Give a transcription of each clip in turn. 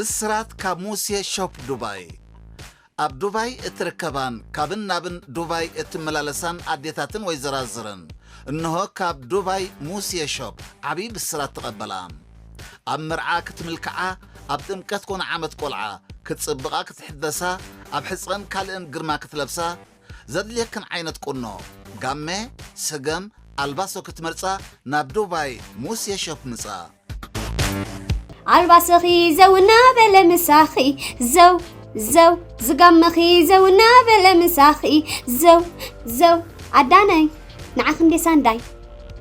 ብስራት ካብ ሙሴ ሾፕ ዱባይ። ኣብ ዱባይ እትርከባን ካብን ናብን ዱባይ እትመላለሳን ኣዴታትን ወይዘራዝርን፣ እንሆ ካብ ዱባይ ሙሴ ሾፕ ዓብዪ ብስራት ተቐበላ። ኣብ መርዓ ክትምልክዓ፣ ኣብ ጥምቀት ኮነ ዓመት ቆልዓ ክትጽብቓ ክትሕደሳ፣ ኣብ ሕጽረን ካልእን ግርማ ክትለብሳ፣ ዘድልየክን ዓይነት ቁኖ፣ ጋመ፣ ስገም፣ ኣልባሶ ክትመርጻ ናብ ዱባይ ሙሴ ሾፕ ምጻ። ኣልባስኺ ዘው እናበለ ምሳኺ፣ ዘው፣ ዘው፣ ዝጋመኺ ዘው እናበለ ምሳኺ፣ ዘው፣ ዘው። ኣዳነይ፣ ንዓኺ እንዴ ሳንዳይ?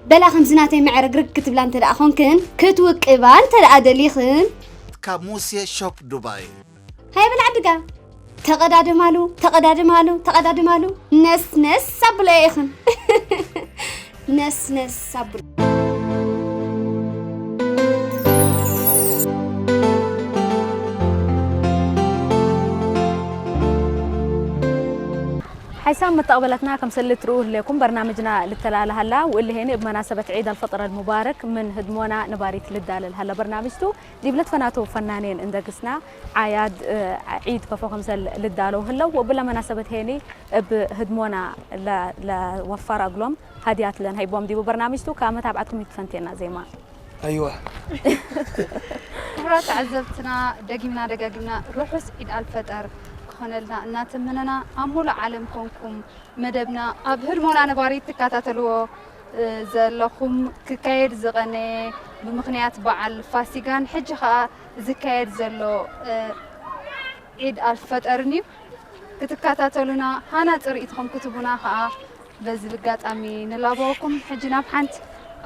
በላ ከምዚ ናተይ መዕረግርግ ክትብላ እንተ ደኣ ኾንክን፣ ክትውቅባ እንተ ደኣ ደሊኽን። ካብ ሙሴ ሾፕ ዱባይ። ሃይ በላ ዕድጋ። ተቐዳደማሉ፣ ተቐዳደማሉ፣ ተቐዳደማሉ። ነስ ነስ ኣብሎ ኢኽን። ነስ ነስ ኣብሎ። ሓይሳም መተቐበላትና ከም ሰሊ ትርእዩ ህለኩም በርናምጅና ልተላለሃላ ውእሊ ሄኒ ብመናሰበት ዒድ ኣልፈጥር ኣልሙባረክ ምን ህድሞና ንባሪት ልዳለል ሃላ በርናምጅቱ ዲብለት ፈናቶ ፈናኔን እንደግስና ዓያድ ዒድ ከፎ ከምሰል ልዳለው ህለው ወብለ መናሰበት ሄኒ እብ ህድሞና ለወፋር ኣግሎም ሃዲያት ለን ሃይቦም ዲቡ በርናምጅቱ ከመት ኣብዓትኩም ይትፈንቴና ዜማ ኣይዋ ክቡራት ተዓዘብትና ደጊምና ደጋጊምና ርሑስ ዒድ ኣልፈጠር ክኾነልና እናተመነና ኣብ ሙሉእ ዓለም ኮንኩም መደብና ኣብ ህድሞና ነባሪት ትከታተልዎ ዘለኹም ክካየድ ዝቐነየ ብምኽንያት በዓል ፋሲጋን ሕጂ ኸኣ ዝካየድ ዘሎ ዒድ ኣልፈጠርን እዩ። ክትከታተሉና ሃናጺ ርእይትኹም ክትቡና ኸኣ በዚ ብጋጣሚ ንላበወኩም። ሕጂ ናብ ሓንቲ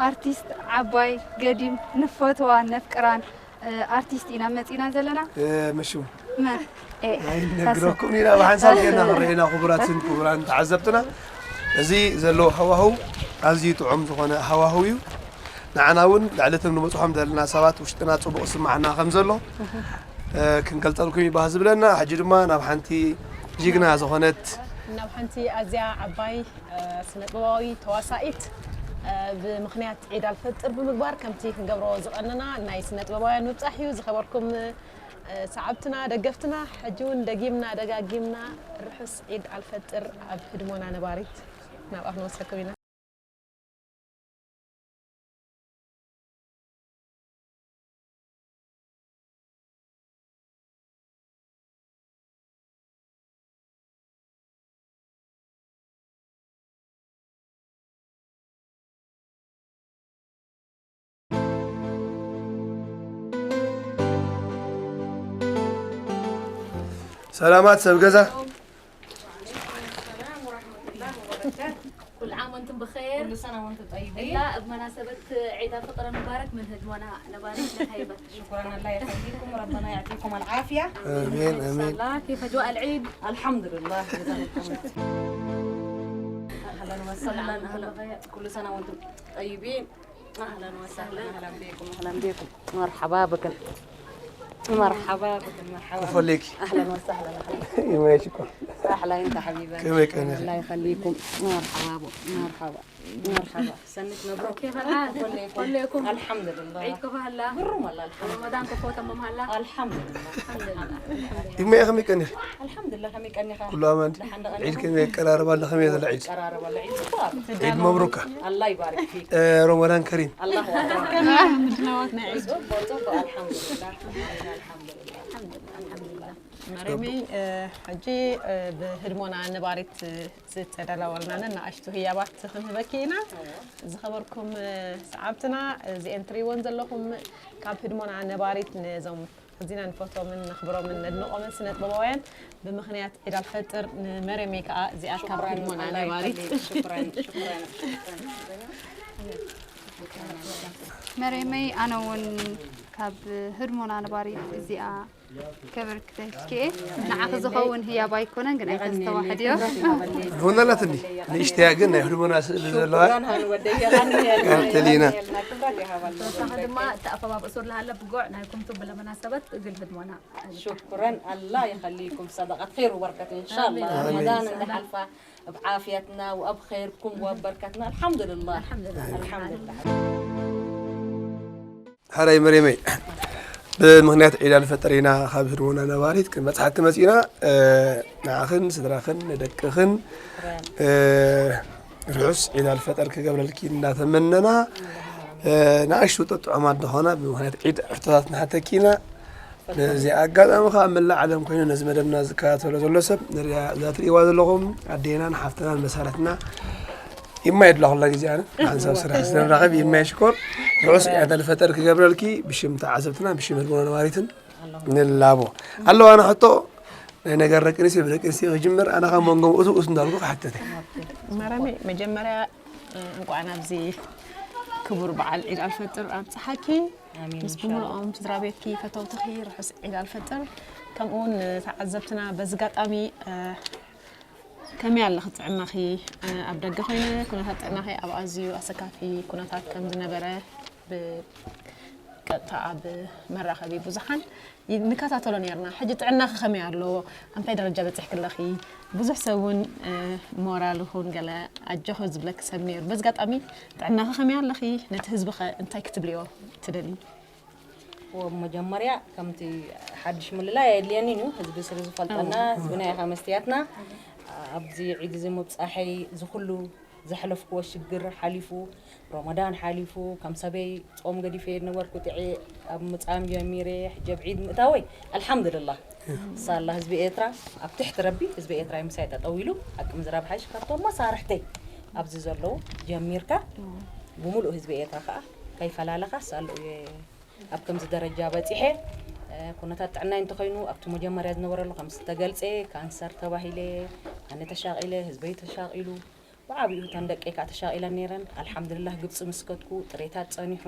ኣርቲስት ዓባይ ገዲም ንፈትዋን ነፍቅራን ኣርቲስት ኢና መጺና ዘለና። ምሹ ኣይነግረኩም ኢና ብሓንሳብ ጌርና ክንረኤና ክቡራትን ክቡራን ተዓዘብትና እዚ ዘሎ ሃዋህው ኣዝዩ ጥዑም ዝኾነ ሃዋህው እዩ ንዓና እውን ልዕሊ እቶም ንበፅሖም ዘለና ሰባት ውሽጥና ፅቡቕ ስማዓና ከም ዘሎ ክንገልፀልኩም ይባህ ዝብለና ሕጂ ድማ ናብ ሓንቲ ጅግና ዝኾነት ናብ ሓንቲ ኣዝያ ዓባይ ስነጥበባዊ ተዋሳኢት ብምኽንያት ዒድ ኣልፈጥር ብምግባር ከምቲ ክንገብሮ ዝቐነና ናይ ስነጥበባውያን ምብፃሕ እዩ። ዝኸበርኩም ሰዓብትና፣ ደገፍትና ሕጂ እውን ደጊምና ደጋጊምና ርሑስ ዒድ ኣልፈጥር ኣብ ህድሞና ነባሪት ናብኣ ክንወስደኩም ኢና። ሰላማት ሰብ ገዛ ኩሉ ዓም ወንቱም ብኸይር ኩሉ ሰና ወንቱም ጠይቢን እላ እብ መናሰበት ዒድ ኣልፍጥር ሙባረክ ምን ህድሞና ነባሪት ነካይበት ሽኩራን ኣላ የኸሊኩም ረበና ያዕጢኩም ኣልዓፍያ ኣሜን ኣሜን ላ ኬፍ ኣጅዋእ ኣልዒድ ኣልሓምዱልላህ ኣህለን ወሰህለን ኩሉ ሰና ወንቱም ጠይቢን أهلا وسهلا أهلا بكم أهلا بكم مرحبا بكم مرحبا بكم مرحبا خليكي أهلا وسهلا أهلا يميشكم أحلى أنت حبيبة كيف كان الله يخليكم مرحبا بو مرحبا مرحبا سنة مبروك كيف الحال؟ خليكم الحمد لله عيدكم هلا برم الله الحمد لله رمضان كفو تمام هلا الحمد لله الحمد لله الحمد لله يمي كان الحمد لله كم يكني كل أمان عيد كم يقرر بالله خميس العيد عيد مبروك الله يبارك فيك آه، رمضان كريم الله أكبر آه، مجنواتنا عيد الحمد لله الحمد لله الحمد لله مريمي حجي بهدمونا نباريت ዝተዳለወልናን ንኣሽቱ ህያባት ክንህበኪ ኢና። ዝኸበርኩም ሰዓብትና እዚኤን ትሪእወን ዘለኹም ካብ ህድሞና ነባሪት ነዞም ኣዚና ንፈትዎምን ነኽብሮምን ነድንቖምን ስነጥበባውያን ብምኽንያት ዒድ ኣልፈጥር ንመረመይ ከዓ እዚኣ ካብ ህድሞና ነባሪት መሬመይ ኣነ እውን ካብ ህድሞና ነባሪት እዚኣ ከበርክተኪ ንዓኺ ዝኸውን ህያብ ኣይኮነን ግን ኣይተስተዋሕድዮ ቡና ኣላትኒ ንእሽተያ ግን ናይ ህድሞና ስእሊ ዘለዋ ቀንተሊና ተወሳኺ ድማ ተኣፈባብእሱ ለሃለ ብጎዕ ናይ ኩምቱ ብለመናሰበት እግል ህድሞና ሽኩረን ኣላ ይኸሊኩም ሰደቃት ኸይሩ በርከት እንሻላ ረመዳን እንዳሓልፋ اب عافيتنا واب خيركم واب بركتنا الحمد لله الحمد لله حراي مريمي ብምኽንያት ዒድ ኣልፈጥር ኢና ካብ ህድሞና ነባሪት ክንበጽሓኪ መጺእና። ንዓኽን ስድራኽን ንደቅኽን ርሑስ ዒድ ኣልፈጥር ክገብረልኪ እንዳተመነና፣ ንኣሽቱ ጥዑማት ዝኾና ብምኽንያት ዒድ ሕቶታት ንሓተኪ ኢና። በዚ ኣጋጣሚ ከዓ መላእ ዓለም ኮይኑ ነዚ መደብና ዝከታተሎ ዘሎ ሰብ ንሪኣ እዛ ትርእይዋ ዘለኹም ኣዴናን ሓፍትናን መሳርሕትና ይማየ ድላ ኩላ ግዜ ኣነ ሓንሳብ ስራሕ ስለንራኸብ ይማየ ሽኮር ርሑስ ዒድ ኣልፈጥር ክገብረልኪ ብሽም ተዓዘብትና ብሽም ህድሞና ነባሪትን ንላቦ። ኣለዋ ኣነ ሕቶ ናይ ነገር ደቂ ኣንስትዮ ብደቂ ኣንስትዮ ክጅምር ኣነ ካብ መንጎም እሱ እሱ እንዳልኩ ክሓተተ። ማራሚ መጀመርያ እንኳዕ ናብዚ ክቡር በዓል ዒድ ኣልፈጥር ኣብፀሓኪ። ምስ ብምልኦም ስድራ ቤትኪ ፈተውትኺ ርሑስ ዒድ ኣልፈጥር። ከምኡ እውን ንተዓዘብትና በዚ ኣጋጣሚ ከመይ ኣለኺ ጥዕናኺ? ኣብ ደገ ኮይነ ኩነታት ጥዕናኺ ኣብ ኣዝዩ ኣሰካፊ ኩነታት ከም ዝነበረ ብቀጥታ ኣብ መራኸቢ ብዙሓን ንከታተሎ ነርና። ሕጂ ጥዕናኺ ከመይ ኣሎ? ኣብ እንታይ ደረጃ በፂሕኪ ኣለኺ? ብዙሕ ሰብ እውን ሞራል ይኹን ገለ ኣጆኺ ዝብለኪ ሰብ ነይሩ። በዚ ኣጋጣሚ ጥዕናኺ ከመይ ኣለኺ? ነቲ ህዝቢ ኸ እንታይ ክትብልዮ ትደሊ? መጀመርያ ከምቲ ሓድሽ ምልላይ ኣየድልየኒን እዩ። ህዝቢ ስለ ዝፈልጠና ህዝብና ኢኻ መስትያትና። ኣብዚ ዒድ እዚ ምብፃሐይ ዝኩሉ ዘሕለፍክዎ ሽግር ሓሊፉ፣ ሮመዳን ሓሊፉ፣ ከም ሰበይ ጾም ገዲፈ ዝነበርኩ ጥዕየ ኣብ ምጻም ጀሚረ፣ ሕጂ ኣብ ዒድ ምእታወይ ኣልሓምዱልላህ። ሳላ ህዝቢ ኤርትራ ኣብ ትሕቲ ረቢ፣ ህዝቢ ኤርትራ ምሳይ ጠጠው ኢሉ፣ ሓቂ ምዝራብ ሓይሽ ካብቶም መሳርሕተይ ኣብዚ ዘለዉ ጀሚርካ ብምሉእ ህዝቢ ኤርትራ ከኣ ከይፈላለኻ ሳልኡ እየ ኣብ ከምዚ ደረጃ በጺሐ። ኩነታት ጥዕናይ እንተኾይኑ ኣብቲ መጀመርያ ዝነበረሉ ከም ዝተገልጸ ካንሰር ተባሂለ ኣነ ተሻቒለ ህዝበይ ተሻቒሉ ብዓቢኡ እተን ደቀይ ከዓ ተሻቒለን ነይረን ኣልሓምዱልላህ ግብፂ ምስ ከድኩ ጥሬታት ፀኒሑ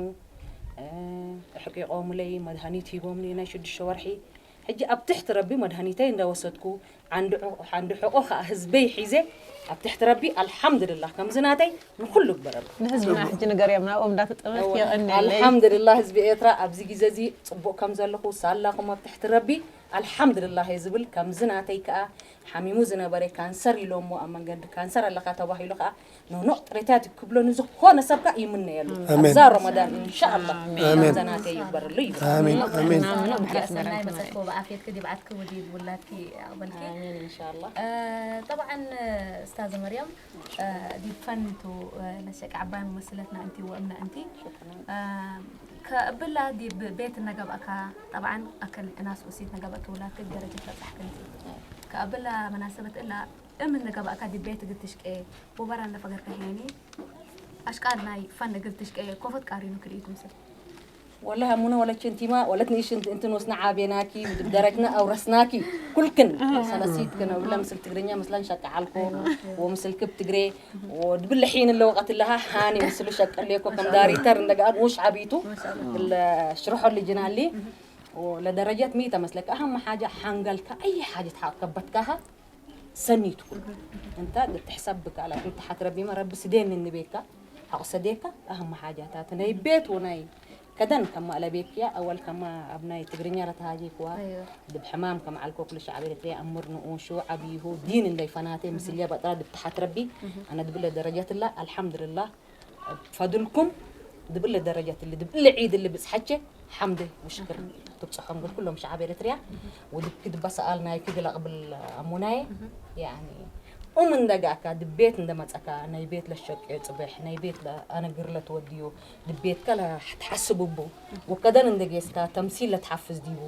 ኣሕቂቖሙለይ መድሃኒት ሂቦምኒ ናይ ሽዱሽተ ወርሒ ሕጂ ኣብ ትሕቲ ረቢ መድሃኒተይ እንዳወሰድኩ ዓንዲ ሑቆ ከዓ ህዝበይ ሒዘ ኣብ ትሕቲ ረቢ ኣልሓምዱልላህ ከምዚ ናተይ ንኩሉ ግበረሉ። ንህዝብና ሕጂ ንገርዮም ናብኦም እንዳተጠመት የቐንየለይ። ኣልሓምዱልላህ ህዝቢ ኤርትራ ኣብዚ ግዜ እዚ ፅቡቕ ከም ዘለኹ ሳላኹም ኣብ ትሕቲ ረቢ ኣልሓምዱልላህ እየ ዝብል። ከምዚ ናተይ ከዓ ሓሚሙ ዝነበረ ካንሰር ኢሎሞ ኣብ መንገዲ ካንሰር ኣለኻ ተባሂሉ ከዓ ኖኖ ጥሬታት ክብሎ ንዝኾነ ሰብ ከዓ ይምነየሉ። ኣብዛ ረመዳን እንሻኣላህ ከምዛ ናተይ ይግበረሉ ይብል። ኣሜን ኣሜን። ብዓፍየትኪ ዲብ ዓድኪ ውዲ ውላድኪ ኣቕበልኪ። ኣሜን እንሻኣላህ። ጠብዓን እስታዘ መርያም ዲብ ፈንቱ ለሸቂ ዓባይ መመስለትና እንቲ ወእምና እንቲ ከእብላ ዲብ ቤት እነገብእካ ጠብዓን ኣከን እናስ ኡሲት ነገበእኪ ውላድኪ ብደረጀት በጻሕኪ እንቲ ከእብላ መናሰበት እላ እም እነገብእካ ዲብ ቤት እግል ትሽቄ ወበራ እነፈገርካ ሄኒ ኣሽቃል ናይ ፈን እግል ትሽቄ ኮፈት ቃሪኑ ክልኢቱ ምስል ወላሂ ኣሙነ ወለች እንቲማ ወለት ንእሽ እንትን ወስና ዓቤናኪ ድብደረክና ኣውረስናኪ ኩልክን ሰለሲት ክነብለ ምስል ትግርኛ ምስላን ሸቃዓልኮ ወምስል ክብ ትግሬ ወድብል ሒን ለወቀት ለሃ ሃኒ ምስሉ ሸቀሌኮ ከም ዳሪተር እንደጋ ንኡሽ ዓቢቱ ለሽርሖ ልጅናሊ ለደረጀት ሚተ መስለክ ኣሃም ሓጃ ሓንገልካ ኣይ ሓጀት ሓቀበትካሃ ሰኒቱ እንታ ትሕሰብ ብካ ላኪን ተሓት ረቢማ ረቢ ስደኒ ንቤካ ሓቁ ሰዴካ ኣህማ ሓጃታት ናይ ቤት ወናይ ከደን ከማ ለቤክያ ኣወል ከማ ኣብ ናይ ትግርኛ ለተሃጂክዋ ድብ ሕማም ከም ዓልኮ ኩሉ ሻዕብ ኤርትርያ ኣምር ንኡሹ ዓብይሁ ዲን እንደይ ፈናቴ ምስልያ በጥራ ድብ ተሓት ረቢ ኣነ ድብለ ደረጃትላ ኣልሓምዱልላህ ፈድልኩም ድብለ ደረጃትሊ ድብለ ዒድሊ ብጽሓቼ ሓምደ ወሽክር ትብጽሖም ግል ኩሎም ሸዓብ ኤርትርያ ወድኪ ድባ ሰኣል ናይኪ ግል ኣቕብል ኣሞናየ ያኒ ኡም እንደጋእካ ድቤት እንደመጸካ ናይ ቤት ለሸቅዮ ጽበሕ ናይ ቤት ኣነግር ለትወድዮ ድቤትካ ለትሓስብቡ ወከደን እንደጌስካ ተምሲል ለትሓፍዝ ዲቡ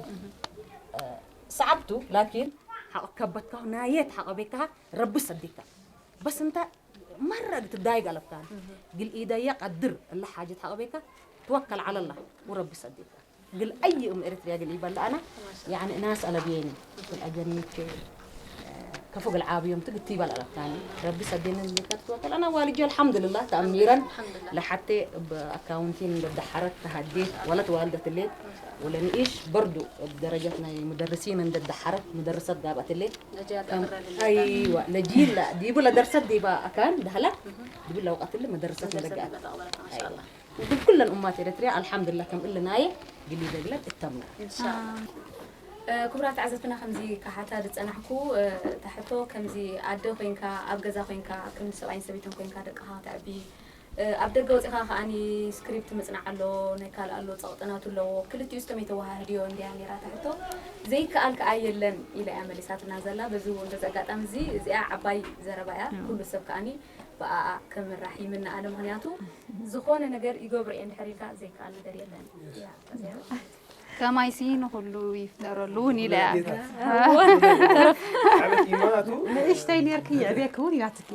ሰዓብቱ ላኪን ሓቕ ከበትካ ናየት ሓቐቤካ ረቢ ሰዲካ በስ እንታ መረግ ትዳይግ ኣለብካን ግል ኢደየ ቀድር እለ ሓጀት ሓቐቤካ ትወከል ዓለላ ወረቢ ሰዲካ ግል ኣይ እም ኤርትርያ ግል ይበላ ኣና ያኒ እናስ ኣለብየኒ ግል ኣገኒቼ ከፎ ግል ዓብዮም ትግት ይበል ኣለብካኒ ረቢ ሰዴነ ልከት ትወከል ኣና ዋልጀ ኣልሓምዱልላህ ተኣሚረን ለሓቴ ብኣካውንቲን እንደዳሓረት ተሃዴት ወለት ዋልደት ሌት ወለንኢሽ በርዱ ብደረጀት ናይ ሙደርሲን እንደዳሓረት ሙደርሰት ጋብኣት ሌት ኣይዋ ለጂላ ዲቡ ለደርሰት ዲባ ኣካን ዳህላ ዲቡ ለውቀትል መደረሰት መደገኣት ማሻአላህ ግን ኩለን እማት ኤረትርያ ኣልሓምዱሊላህ ከም እልናየ ግሊ ደግለን እተምና ክቡራት ተዓዘብትና ከምዚ ካሓታ ዝፀናሕኩ ተሕቶ ከምዚ ኣደ ኮይንካ ኣብ ገዛ ኮይንካ ከም ሰብኣይን ሰበይትን ኮይንካ ደቅኻ ተዕቢ ኣብ ደገ ወፂኻ ከዓኒ ስክሪፕት ምፅናዕ ኣሎ፣ ናይ ካልእ ኣሎ፣ ፀቕጥናቱ ኣለዎ። ክልቲኡ ስቶም የተዋሃህድዮ እንድያ ነይራ እታ ሕቶ። ዘይከኣል ከኣ የለን ኢላ እያ መሊሳትና ዘላ። በዚ እውን በዚ ኣጋጣሚ እዚ እዚኣ ዓባይ ዘረባ እያ። ኩሉ ሰብ ከዓኒ ብኣኣ ክምራሕ ይምነ ኣነ። ምኽንያቱ ዝኾነ ነገር ይገብሮ እየ እንድሕር ኢልካ ዘይከኣል ነገር የለን። እያ፣ እዚኣ። ከማይሲ ንኹሉ ይፍጠረሉ እውን ኢለ እያ። ዓመት ይማቱ ንእሽተይ ኔርኪ የዕብየኪ እውን ይባትኪ።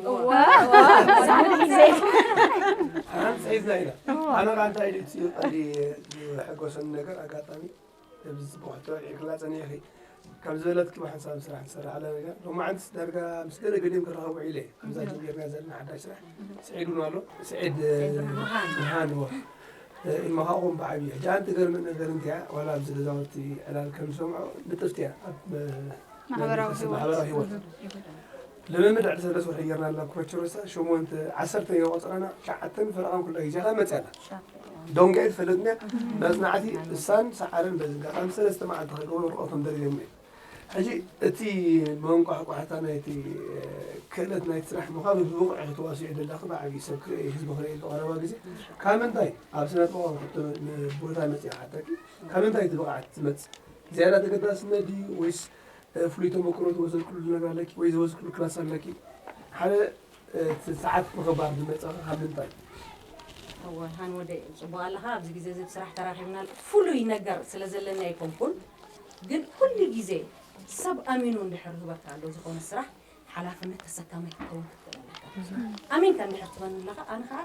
ሓንቲ ሒዝና ኢና። ኣነ ካ እንታይ ኢሉ እቲ ቀዲ ዝሕጎሰኒ ነገር ኣጋጣሚ እዚ ጽቡቕ ሕቶ ኢልክላ ጸኒሕኺ ከም ዝበለትኪ ብሓንሳብ ስራሕ ንሰርሕ ኣለና ኢና። ሎማዓንትስ ዳርጋ ምስ ገለ ገሊኦም ክራኸቡ ኢለ እየ። ከምዛ ጀሚርና ዘለና ሓዳሽ ስራሕ ስዒድ እውን ኣሎ። ስዒድ ብርሃን እዎ። ኢልማኻኹም ብዓብዩ ሕጂ ኣንቲ ገርም ነገር እንቲያ ዋላ ኣብዚ ገዛውቲ ዕላል ከም ዝሰምዖ ንጥፍቲ እያ ኣብ ማሕበራዊ ማሕበራዊ ህይወት ልምምድ ዕድ ሰለስተ ወርሒ ጌርና ኣለና ክሮቸሮሳ ሸሞንተ ዓሰርተ ቆፀረና ሸዓተን ፈረቓን ኩላ ግዜኻ መፅያ ኣላ ዶንጋይ ትፈልጥንያ መፅናዕቲ እሳን ሰዓርን በዝጋ ከም ሰለስተ መዓልቲ ከይገብሩ ወረቐቶም ደሪቦም እዮም ሕጂ እቲ መንቋሕቋሕታ ናይቲ ክእለት ናይቲ ስራሕ ምዃኑ ብብቑዕ ክትዋስኦ ደለኺ ብዓብዪ ሰብ ክርኢ ህዝቢ ክርኢ ቀረባ ግዜ ካብ ምንታይ ኣብ ስነ ጥበባዊ ሕቶ ቦታ መፅያ ሓተኪ ካብ ምንታይ እቲ ብቕዓት ዝመፅእ ዝያዳ ተገዳስነት ድዩ ወይስ ፍሉይ ተመክሮ ዝወሰድክሉ ነገር ኣለኪ ወይ ዝወሰድክሉ ክላስ ኣለኪ ሓደ እቲ ሰዓት ምኽባር ዝመፀ ካብ ምንታይ እወ ሃን ወደ ጽቡቅ ኣለኻ ኣብዚ ግዜ እዚ ብስራሕ ተራኺብና ፍሉይ ነገር ስለ ዘለና ኣይኮንኩን ግን ኩሉ ግዜ ሰብ ኣሚኑ እንድሕር ህበካ ኣሎ ዝኾነ ስራሕ ሓላፍነት ተሰካማይ ክትከውን ክትክእል ኣለካ ኣሚንካ እንድሕር ትበኒ ኣለኻ ኣነ ከዓ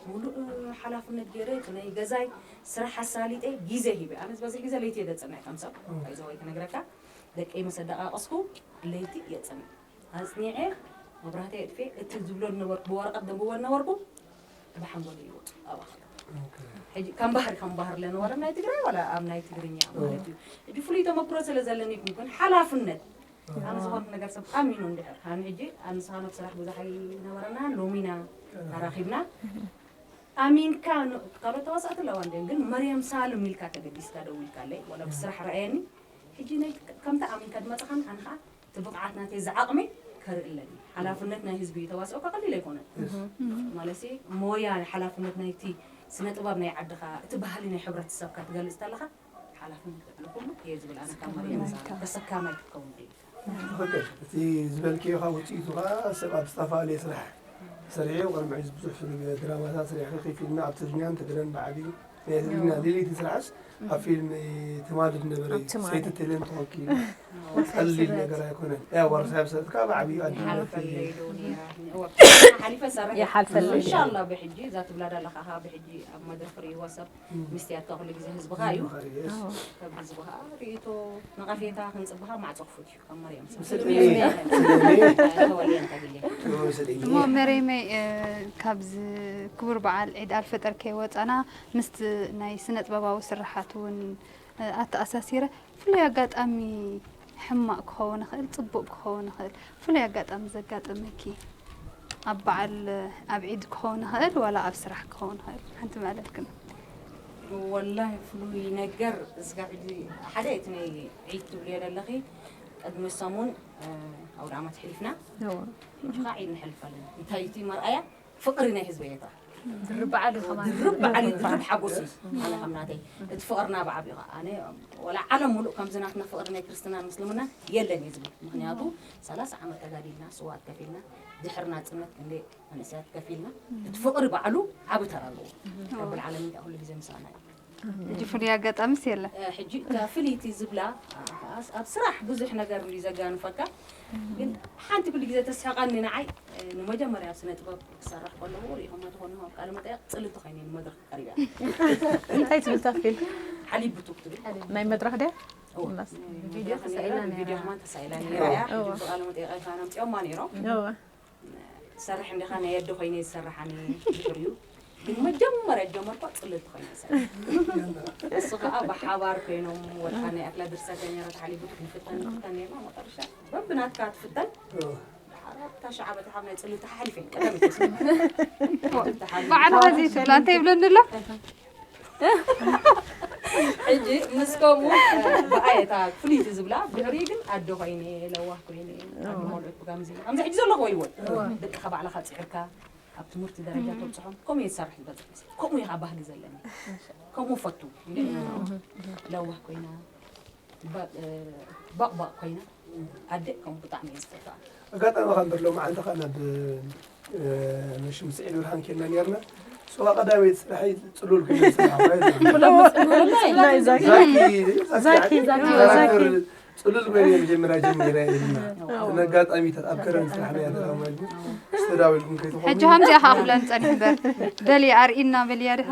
ሙሉእ ሓላፍነት ገይረ እቲ ናይ ገዛይ ስራሕ ኣሳሊጠ ግዜ ሂበ ኣነ ዝበዝሕ ግዜ ለይቲ እየ ዘፅንዕ ከም ሰብ ኣይዘወይ ክነግረካ ደቀይ መሰ ደቃቀስኩ ለይቲ እየ ፅንዕ ኣፅኒዐ መብራህተይ ኣጥፍኤ እቲ ዝብሎ ዝነበርኩ ብወረቐት ዘንብቦ ዝነበርኩ ብሓንጎለይ ይወፅእ ኣባኽሎ ሕጂ ከም ባህሪ ከም ባህሪ ለነበረ ናይ ትግራይ ዋላ ኣብ ናይ ትግርኛ ማለት እዩ ሕጂ ፍሉይ ተመክሮ ስለ ዘለኒ ይኩን ሓላፍነት ኣነ ዝኾንኩ ነገር ሰብ ኣሚኑ እንድሕር ሃኒ ሕጂ ኣንስኻ ናብ ስራሕ ብዙሕ ኣይነበረና ሎሚና ተራኺብና ኣሚንካ ካልኦት ተዋሳእቲ ኣለዋ እንደ ግን መርያም ሳልም ኢልካ ተገዲስካ ደው ኢልካለይ ዋላ ብስራሕ ረኣየኒ ሕጂ ናይ ከምታ ኣሚንካ ዝመፅኻን ኣነ ከዓ እቲ ብቕዓት ናተይ ዝዓቕመይ ከርኢ ኣለኒ ሓላፍነት ናይ ህዝቢ ተዋስኦካ ቀሊል ኣይኮነን ማለሲ ሞያ ሓላፍነት ናይቲ ስነ ጥበብ ናይ ዓድኻ እቲ ባህሊ ናይ ሕብረተሰብካ ትገልፅ ተለኻ ሓላፍነት ልዕሊ ኩሉ እየ ዝብል ኣነ ካብ መርያም ሳልም ተሰካማይ ክትከውን ደይ ትኽክል እቲ ዝበልክዮ ካብ ውፅኢቱ ከዓ ሰብ ኣብ ዝተፈላለየ ስራሕ ሰሪሑ ቅድሚ ሕዚ ብዙሕ ፊልም ድራማታት ሰሪሑ ፊልምና ኣብ ትግርኛን ትግረን ብዓብዩ ናይ ትግርኛ ሊሊቲ ስራሕስ ኣብ ፊልም ትማሊ ዝነበረ ሰይቲ ቴሌን ተወኪሉ ቀሊል ነገር ኣይኮነን ያ ዋርሳይ ብሰብካ ብዓብዩ ኣድነት ሓሊፈ ሰርሕ ይሓልፈለይ እንሻላ ብሕጂ እዛ ትብላ ዳለካ ብሕጂ ኣብ መድረክ ርእይዋ ሰብ ምስቲ ኣታ ኩሉ ግዜ ህዝብኻ እዩ ካብ ህዝብኻ ርእይቶ ነቐፌታ ክንፅብኻ ማዕፆ ክፉት እዩ ካብ መርያም ተወልየ እንተግልየ እሞ መሬመይ ካብዚ ክቡር በዓል ዒድ ኣልፈጠር ከይወፃና ምስቲ ናይ ስነ ጥበባዊ ስራሓት እውን ኣተኣሳሲረ ፍሉይ ኣጋጣሚ ሕማቕ ክኸውን ይኽእል፣ ጽቡቕ ክኸውን ይኽእል። ፍሉይ ኣጋጣሚ ዘጋጠመኪ ኣብ በዓል ኣብ ዒድ ክኸውን ይኽእል ዋላ ኣብ ስራሕ ክኸውን ይኽእል ሓንቲ ምዕለልክን። ወላሂ ፍሉይ ነገር እስካብ ሕጂ ሓደ እቲ ናይ ዒድ ትብልዮ ዘለኺ ቅድሚ ሰሙን ኣውደ ዓመት ሕሊፍና ሕጂ ከዓ ዒድ ንሕልፍ ኣለና እንታይ እቲ መርኣያ ፍቕሪ ናይ ህዝበይ እያ ትብል። ድርብ በዓል እዩ ከማን። ድርብ በዓል እዩ፣ ድርብ ሓጎስ እዩ። ኣነ ከም ናተይ እቲ ፍቕርና ብዓብዩ ከዓ ኣነ ወላ ዓለም ሙሉእ ከምዚ ናትና ፍቕሪ ናይ ክርስትናን ምስልምናን የለን እየ ዝብል። ምኽንያቱ ሰላሳ ዓመት ተጋዲልና ስዋኣት ከፊልና ድሕሪ ናፅነት ክንደይ መንእሰያት ከፊልና እቲ ፍቕሪ ባዕሉ ዓቢ ተራ ኣለዎ። ረብል ዓለሚን ከዓ ኩሉ ግዜ ምሳና እዩ። ሕጂ ፍሉይ ኣጋጣሚስ የለን። ሕጂ እታ ፍልይቲ ዝብላ ኣብ ስራሕ ብዙሕ ነገር እንዲ ዘጋንፈካ ግን ሓንቲ ኩሉ ግዜ ተስሕቐኒ ንዓይ ንመጀመርያ ኣብ ስነ ጥበብ ክሰርሕ ከለኹ ሪኢኹሞ ትኾኑ ኣብ ቃለ መጠየቕ ፅልቲ ኮይነ ንመድረክ ቀሪበ እንታይ ትብል ታፊል ሓሊብ ብቱክ ትብል ናይ መድረክ ድያ ቪድዮ ተሳኢላ ነይራ። ቪድዮ ከማን ተሳኢላ ነይራ እያ ሕጂ ቃለ መጠየቕ ይፋና ምፅኦማ ነይሮም እወ ትሰርሕ እንዲኻ ናይ ኣደ ኮይነ ዝሰርሓኒ ድሕሪኡ ግን መጀመርያ ጀመርኳ ፅልልቲ ኮይነ ዝሰርሕ እሱ ከዓ ብሓባር ኮይኖም ወልካ ናይ ኣክላ ድርሰተኛ ተሓሊፉ ንፍተን ንፍተን ነርና መጠረሻ በብናትካ ትፍተን ሓራብታ ሸዓ በተሓብ ናይ ፅልልቲ ሓሊፈ ቀደም ባዕልኻ ዘይትብላ እንታይ ይብለኒ ኣሎ ሕጂ ምስ ከምኡ ብኣየታ ፍልይቲ ዝብላ ድሕሪ ግን ኣደ ኮይነ ለዋህ ኮይነ ኣደ መርዑት ብጋምዚ ከምዚ ሕጂ ዘለኹ ወይወል ደቅኻ ባዕልኻ ፅዕርካ ኣብ ትምህርቲ ደረጃ ተብፅሖም ከምኡ እየ ዝሰርሕ ዝበፅሕ። ከምኡ ኢኻ ባህጊ ዘለኒ። ከምኡ ፈቱ። ለዋህ ኮይና፣ ባቕባቕ ኮይና፣ ኣደ ከም ብጣዕሚ እየ ዝፈትዋ። ኣጋጣሚ ከም ብሎ መዓልቲ ኸዓ ናብ መሽም ስዒድ ብርሃን ኬና ነርና። ሶባ ቀዳመይቲ ስራሐይ ጽሉል ኮይነ ዝሰራሕ ማለት እዩ። ዛኪ ዛኪ ዛኪ ጽሉል ኮይነ መጀመርያ ጀሚረ። ኣጋጣሚ ተጣብከረን ስራሕና ያተራማጅ ስተዳዊልኩም ከይትኾኑ ሕጂ ከምዚኣ ከዓ ክብለን ጸኒሕ በር በሊ ኣርኢና በሊ ያድኻ።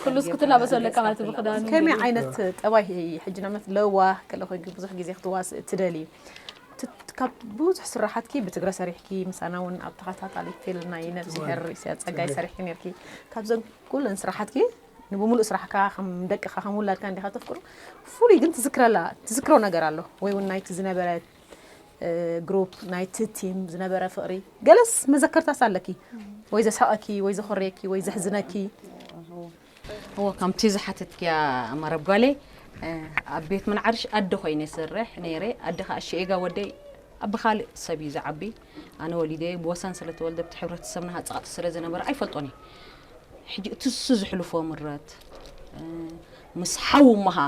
ኩሉ እስኩ ትላበሶ ኣለካ ማለት ብክዳኑ። ከመይ ዓይነት ጠባይ ሕጂ ናመት ለዋህ ከለ ኮይንኪ ብዙሕ ግዜ ክትዋስእ ትደሊ? ካብ ብዙሕ ስራሓትኪ ብትግረ ሰሪሕኪ ምሳና እውን ኣብ ተኸታታሊ ፊልም ናይ ነብስሄር ኢሳያስ ጸጋይ ሰሪሕኪ ነርኪ። ካብዘን ኩለን ስራሓትኪ ንብሙሉእ ስራሕካ ከም ደቅኻ ከም ውላድካ እንዲኻ ተፍቅሮ። ፍሉይ ግን ትዝክረላ ትዝክሮ ነገር ኣሎ ወይ እውን ናይቲ ዝነበረ ግሩፕ ናይቲ ቲም ዝነበረ ፍቕሪ ገለስ መዘከርታስ ኣለኪ ወይ ዘስሐቐኪ ወይ ዘኾርየኪ ወይ ዘሕዝነኪ? እወ ከምቲ ዝሓተትክያ መረብ ጓለይ ኣብ ቤት ምንዓርሽ ኣደ ኮይነ ይሰርሕ ነይረ። ኣደ ከዓ ሽኤጋ ወደይ ኣብ ብኻልእ ሰብ እዩ ዝዓቢ። ኣነ ወሊደ ብወሰን ስለ ተወልደ ኣብቲ ሕብረተሰብና ሃፀቕቲ ስለ ዝነበረ ኣይፈልጦን እየ። ሕጂ እቲ እሱ ዝሕልፎ ምረት ምስ ሓዉ እሞ ከዓ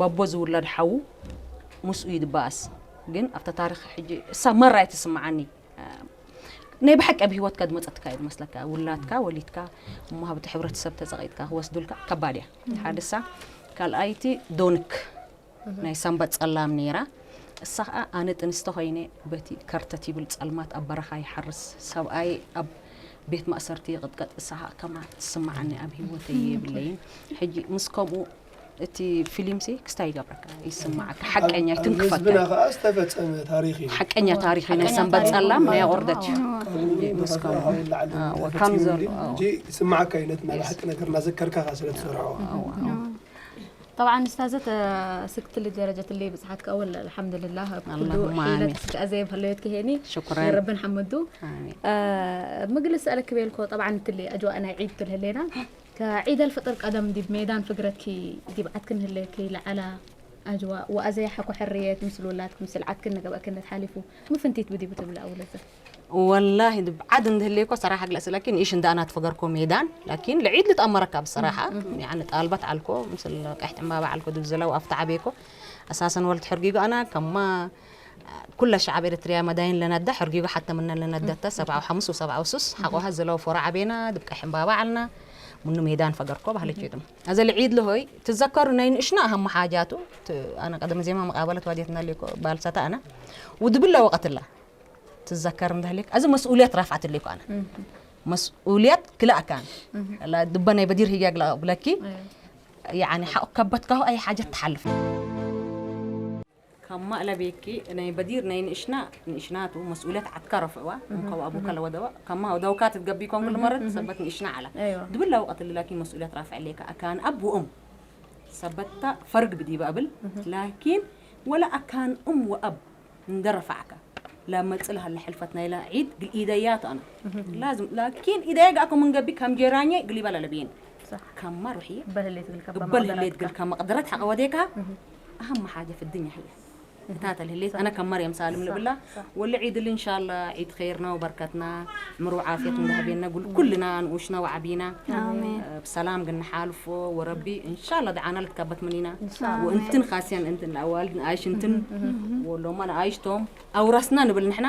ባቦ ዝውለድ ሓዉ ምስኡ እዩ ዝበኣስ። ግን ኣብታ ታሪኽ ሕጂ እሳ መራ እየ ትስምዓኒ። ናይ ብሓቂ ኣብ ሂወትካ ዝመፀትካ እዩ ዝመስለካ ውላድካ ወሊድካ እሞ ሃብቲ ሕብረተሰብ ተፀቂጥካ ክወስዱልካ ከባድ እያ ሓደሳ ካልኣይቲ ዶንክ ናይ ሰንበት ፀላም ነይራ እሳ ከዓ ኣነ ጥንስቲ ኮይነ በቲ ከርተት ይብል ፀልማት ኣብ በረኻ ይሓርስ ሰብኣይ ኣብ ቤት ማእሰርቲ ይቕጥቀጥ እሳ ከዓ ከማ ትስምዓኒ ኣብ ሂወተይ የብለይን ሕጂ ምስ ከምኡ እቲ ፊልም ሲ ክስታይ ይገብረካ ይስማዓካ ሓቀኛ ትንክፈካ ህዝብና ከዓ ዝተፈፀመ ታሪክ እዩ ሓቀኛ ታሪክ እዩ ናይ ሰንበት ፀላም ናይ ኣቑርደት እዩ ካብ ንብረትና ካብ ላዕሊ ንብረት ከም እዩ ዝብል ዘሎ እንጂ ይስማዓካ እዩ ነቲ ናይ ብሓቂ ነገር እናዘከርካ ከዓ ስለ ትሰርሖ طبعا استاذة ስክትል ደረጀት اللي ብፅሓት ከኣ ወላ الحمد لله ኣብ ኩሉ اللهم آمين. ሒለት ስጋኣ ዘይብህለዮት ክሄኒ شكرا. ረብን ሓመዱ آمين. ምግሊ ስኣለክ ቤልኮ طبعا ትሊ ኣጅዋእ ናይ ዒድ ትልህሌና ከዒድ ኣልፍጥር ቀደም ዲብ ሜዳን ፍግረኪ ዲብ ዓድኪ ንህሌኪ ለዓላ ኣጅዋ ወኣዘያ ሓኮ ሕርየት ምስል ውላድኪ ምስል ዓድኪ ንገበእክነት ሓሊፉ ምፍንቲት ብዲቡ ትብሊ ኣውለዘ ወላሂ ድብ ዓድ እንድህሌኮ ሰራሓ ግለስ ላኪን ኢሽ እንዳ ኣና ትፈገርኮ ሜዳን ላኪን ለዒድ ልጣመረካ ብሰራሓ ያኒ ጣልባት ዓልኮ ምስል ቀሕቲ ዕምባባ ዓልኮ ድብ ዘለው ኣፍታ ዓቤኮ ኣሳሰን ወልት ሕርጊጎ ኣና ከማ ኩለ ሸዓብ ኤርትርያ መዳይን ለነዳ ሕርጊጎ ሓተ ምነን ለነደተ ሰብዓ ወሓሙስ ወሰብዓ ወሱስ ሓቆሃ ዘለው ፎራ ዓቤና ድብ ቀሕቲ ዕምባባ ዓልና ምኑ ሜዳን ፈገርኮ ባህልች ይጥም ኣዘ ለዒድ ለሆይ ትዘከሩ ናይ ንእሽና ኣሃም ሓጃቱ ኣነ ቀደም ዜማ መቃበለት ዋዲትና ሌኮ ባልሳታ ኣና ውድብላ ወቀትላ ትዘከር እንዳህሌክ ኣዚ መስኡልያት ራፍዓት ሌኮ ኣነ መስኡልያት ክላእ ካን ላ ድባ ናይ በዲር ህያግ ላ ብለኪ ያኒ ሓቅ ከበትካሁ ኣይ ሓጀት ትሓልፍ ካብ ማእለ ቤኪ ናይ በዲር ናይ ንእሽና ንእሽናቱ መስኡልያት ዓትካ ረፍዕዋ እንከው ኣቡካ ለወደዋ ከማ ወደውካ ትትገቢ ኮን ኩሉ መረት ሰበት ንእሽና ዓላ ድብላ ወቀት ልላኪ መስኡልያት ራፍዕ ሌካ ኣካን ኣቡኦም ሰበታ ፈርግ ብዲባ ብል ላኪን ወላ ኣካን እም ወኣብ እንደረፋዕካ لا መጽእ ለሃለ ሕልፈት ናይላ ዒድ ግል ኢደያት ኣነ ላዝም ላኪን ኢደያ ጋእኮ ምን ገቢ ከም ጀራኘ ግሊባ ለለብየን ከማ ሩሕየ እበል ህሌት ግል ከማ መቅደረት ሓቀ ወዴካ ኣሃም ሓጀ ፍድኛ ህየ እታ ተልህሌት ኣነ ከም መርየም ሳልም ልብላ ወለ ዒድ ል እንሻላ ዒድ ኸይርና ወበርከትና ምሩ ዓፍየት እንዳህቤና ጉል ኩልና ንኡሽና ወዓቢና ብሰላም ግንሓልፎ ወረቢ እንሻላ ደዓና ልትከበት ምኒና ወእንትን ካስያን እንትን ኣዋልድ ንኣይሽ እንትን ወሎማ ንኣይሽቶም ኣውራስና ንብል ንሕና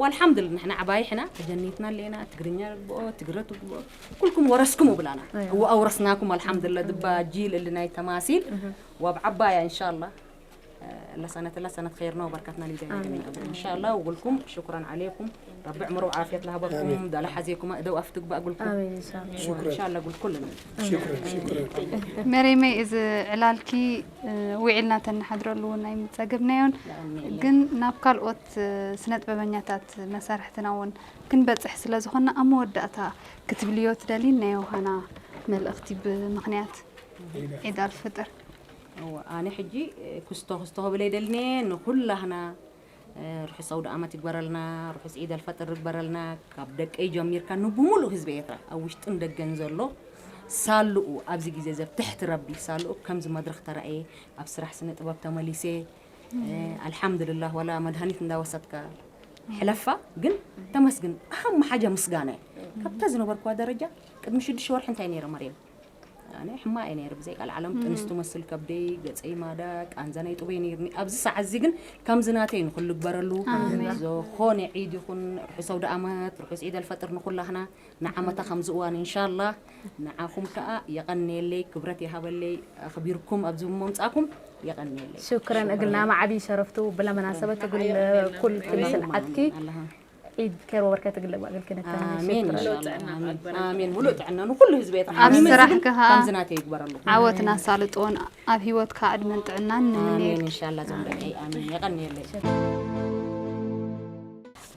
والحمد لله نحن عباي حنا تجنيتنا لينا تقرنيا بو تقرت بو كلكم ورثكم بلانا وأورثناكم الحمد لله دبا جيل اللي ناي تماثيل وبعبايا إن شاء الله لسنة لسنة خيرنا وبركتنا اللي جاية إن شاء الله وقولكم شكرا عليكم ربي عمره وعافية لها بركم دال حزيكم أدو أفتق بقولكم آمين إن شاء الله وإن شاء الله قول كلنا شكرا شكرا መሬመይ እዚ ዕላልኪ ውዒልና ተንሓድረሉ እውን ኣይምፀገብናዮን ግን ናብ ካልኦት ስነ ጥበበኛታት መሳርሕትና እውን ክንበፅሕ ስለ ዝኾንና ኣብ መወዳእታ ክትብልዮ ትደሊ ናይ ዮሃና መልእኽቲ ብምኽንያት ዒድ ኣልፍጥር ኣነ ሕጂ ክስቶ ክስቶ ክብል ኣይደልኒ ንኩላህና ርሑስ ኣውደ ኣመት ይግበረልና፣ ርሑስ ዒድ ኣልፈጥር ይግበረልና። ካብ ደቀይ ጀሚርካ ንብሙሉእ ህዝቢ ኤርትራ ኣብ ውሽጥን ደገን ዘሎ ሳልኡ ኣብዚ ግዜ እዚ ኣብ ትሕቲ ረቢ ሳልኡ ከምዚ መድረኽ ተራእየ፣ ኣብ ስራሕ ስነ ጥበብ ተመሊሰ። ኣልሓምዱልላህ፣ ዋላ መድሃኒት እንዳወሰድካ ሕለፋ፣ ግን ተመስግን። ኣሃም ሓጃ ምስጋና እዩ። ካብታ ዝነበርኩዋ ደረጃ ቅድሚ ሽዱሽተ ወርሒ እንታይ ነይረ መርየም? ኣነ ሕማቕ እየ ነይረ፣ ብዘይ ቃል ዓለም ጥንስቲ መስል ከብደይ፣ ገጸይ ማዳ፣ ቃንዛ ናይ ጡበይ ነይርኒ። ኣብዚ ሰዓት እዚ ግን ከምዚ ናተይ ንኹሉ ግበረሉ። ኣሜን። ዝኾነ ዒድ ይኹን፣ ርሑስ ኣውደ ኣመት፣ ርሑስ ዒድ ኣልፈጥር ንኹላህና። ንዓመታ ከምዚ እዋን ኢንሻላህ ንዓኹም ከኣ የቐንየለይ፣ ክብረት ይሃበለይ፣ ኣኽቢርኩም ኣብዚ ምምጻእኩም የቐንየለይ። ሽክረን እግል ናመ ዓቢ ሸረፍቱ ብለ መናሰበት እግል ኩል ክምስል ዓድኪ ኣላህ ዒድ ኬር ወበርከት እግል እግል ክንተመ ኣሜን ሽክረን። ኢንሻላህ። ኣሜን። ኣሜን። ሙሉእ ጥዕና ንኹሉ ህዝቢ ኤርትራ። ኣብ ኣሜን። ስራሕካ ከኣ ከምዚ ናተይ ይግበረሉ። ዓወት ናሳልጦን ኣብ ህይወትካ ዕድመን ጥዕናን ኣሜን ንምንየልክ። ኢንሻላህ ዞም ደቀይ ኣሜን። የቐንየለይ።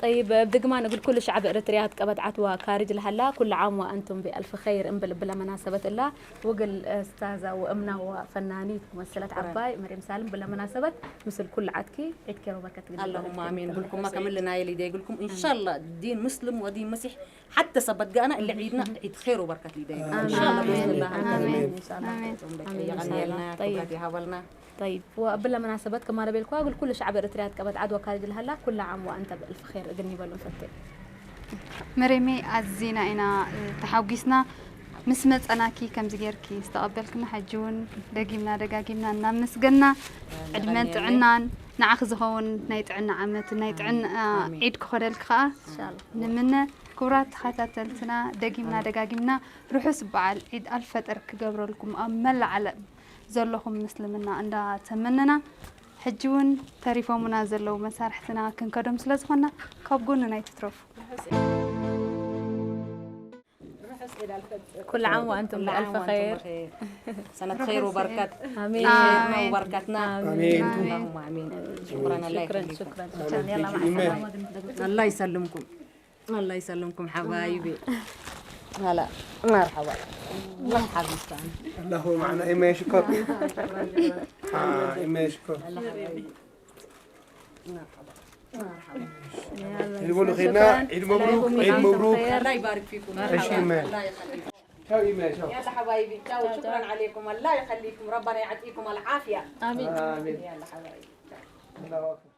طيب، ብድግማን እግል ኩሉ ሸዕብ እርትርያ ትቀበጥ ዓትዋ ካርጅ ለሃላ ኩሉ ዓም ወአንቱም ቢአልፍ ኸይር እምብል ብለ መናሰበት እላ ውግል እስታዛ ወእምና ወፈናኒት መሰለት ሽክረን። ዓባይ መርየም ሳልም ብለ መናሰበት ምስል ኩሉ ዓትኪ ዒድ ኬር ወበርከት እግል ኣላሁማ ኣሜን። ግልኩማ ከምል ናየ ሊደ ግልኩም ኢንሻላህ ዲን ሙስሊም ወዲን መሲሕ ሓተ ሰበት ጋና እለ ዒድና ዒድ ኸይር ወበርከት ሊደ ግልኩም ኢንሻላህ። ኣሜን። ብስምላህ ኣሜን። ኣሜን። ኢንሻላህ። ኣሜን። ጾም ደቂ ኢንሻላህ። የቐንየልና፣ طيب። ክብረት ይሃበልና። طيب، ወብለ መናሰበት ከማለ ቤልኳ እግል ኩሉ ሸዕብ እርትርያ ትቀበጥ ዓድዋ ካርጅ ለሃላ ኩሉ ዓም ወአንተ ብእልፍ ኸይር እግል ኒበሉ ንፈቴ። መሬሜ ኣዚና ኢና ተሓጒስና ምስ መጸናኪ ከምዚ ጌርኪ ዝተቐበልክና ሕጂ እውን ደጊምና ደጋጊምና እናመስገና ዕድመን የቐንየለይ። ጥዕናን ንዓኺ ዝኸውን ናይ ጥዕና ዓመት ናይ ጥዕና ኣሜን። ዒድ ክኾነልኪ ከኣ ኢንሻላህ። ንምነ። ክቡራት ተኸታተልትና ደጊምና ደጋጊምና ርሑስ በዓል ዒድ ኣልፈጥር ክገብረልኩም ኣብ መላእ ዓለም ዘለኹም ምስልምና እንዳተመነና፣ ሕጂ እውን ተሪፎምና ዘለዉ መሳርሕትና ክንከዶም ስለ ዝኾንና፣ ካብ ጎንና ኣይትትረፉ። ኩሉ ዓም ወኣንቱም ብኣልፍ ኸይር። ሰነት ኸይር ወበረከት። ኣሜን። ኸይርና ወበረከትና። ኣሜን። ኣላሁማ ኣሚን። ሽኩራን፣ ኣላህ ይኸሊኩም። ሽኩራን። ኣላህ ይሰልምኩም። الله يسلمكم حبايبي. هلا. مرحبا. مرحبا. الله معنا. إما يشكر. آه، إما يشكر. الله حبايبي. مرحبا. مرحبا. يقولوا خيرنا، شكرا. عيد مبروك، الله يكون عيد مبروك. الله يبارك فيكم. عيش يما. الله يخليكم. شاو يما، شاو. يلا حبايبي، شاو. شكرا عليكم. الله يخليكم. ربنا يعطيكم العافية. آمين. آمين. يلا حبايبي. الله أكبر.